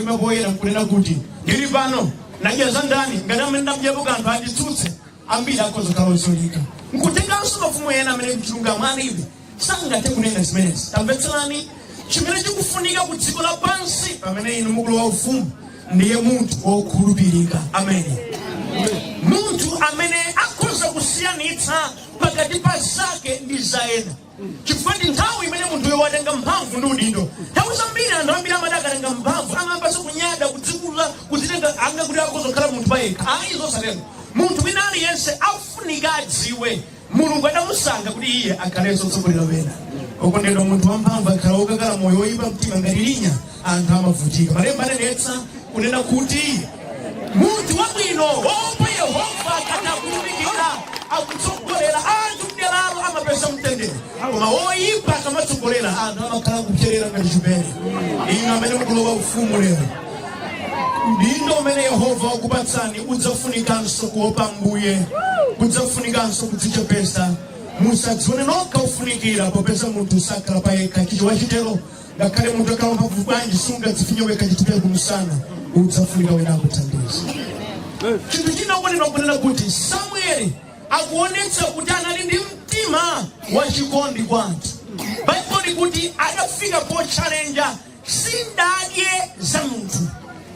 kuima poyera nkunena kuti ndili pano, nadya za ndani, ngati amene ndamdyapo kanthu anditsutse, ambiri akhoza kukhala ozolika. Nkutenganso mafumu ena amene mchilungamo alibe sangathe kunena zimenezi. Tamvetserani, chimene chikufunika ku dziko lapansi pamene inu mukulowa ufumu ndiye munthu wokhulupirika. Amene munthu amene akhoza kusiyanitsa pakati pa zake ndi za ena, chifukwa ndi nthawi imene munthuyo watenga mphamvu ndi udindo. Nthawi zambiri anthu ambiri amati akatenga mphamvu amayambanso kunyada, kudzikuza, kudzitenga anga kuti akhoza kukhala munthu payekha. Ayi, zosatero. Munthu wina aliyense afunika adziwe Mulungu adamusankha kuti iye akhalenso otsogolera wena. Okondedwa, munthu wamphamvu akhala wokakala moyo, woyipa mtima ngati linya, anthu amavutika. Malemba anenetsa kunena kuti munthu wabwino woopa Yehova akati akutumikira, akutsogolera anthu mderalo, amapeza mtendere, koma woyipa akamatsogolera anthu amakhala kupyerera ngati chipere. Inu amene mukulowa ufumu lero, udindo umene Yehova wakupatsani udzafunikanso kuopa Mbuye, kudzafunikanso kudzichepesa. Musadzione nokha ufunikira, popeza munthu sakhala payekha. Chichewa chitero, ngakhale munthu akhala mphamvu bwanji, sungadzifinye wekha chitupere kumusana, udzafunika wina akuthandiza. Chinthu china ukunena kunena kuti Samueli akuonetsa kuti anali ndi mtima wachikondi kwa anthu. Baibulo likuti adafika potchalenja: sindadye za munthu,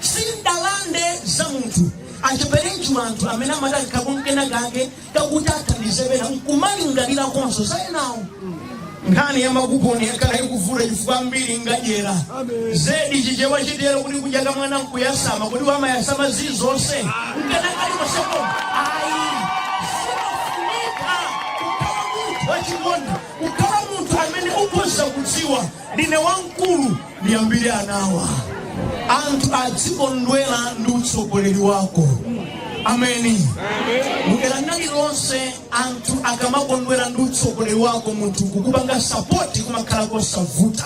sindalande za munthu. Acheperenji anthu amene amati akakhala kake kakuti athandize pena nkumalingalira konso za enawo. Nkhani ya makuponi yakhala ikuvuta chifukwa ambiri ngadyera zedi. Chichewa chitero kuti kudya kamwana nkuyasama. Kuti wamayasama zizonse nkanakalikoseko? Ayi, zimafunika kukhala munthu wachikondi, kukhala munthu amene ukhoza kudziwa ndine wamkulu, ndiyambire anawa. Anthu adzikondwera ndi utsogoleri wako. Ameni. Mudera lililonse anthu akamakondwera ndi utsogoleri wako, munthu kukupanga support kumakhala kosavuta,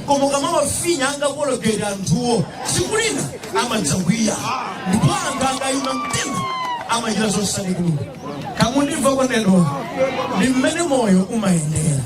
koma ukamawafinya angakologere anthuwo, tsiku lina amadzakwiya, ndipo anthu akayima mtima amachita zosalikulu. Kamundimva kondedwa? Ndi mmene moyo umayendera.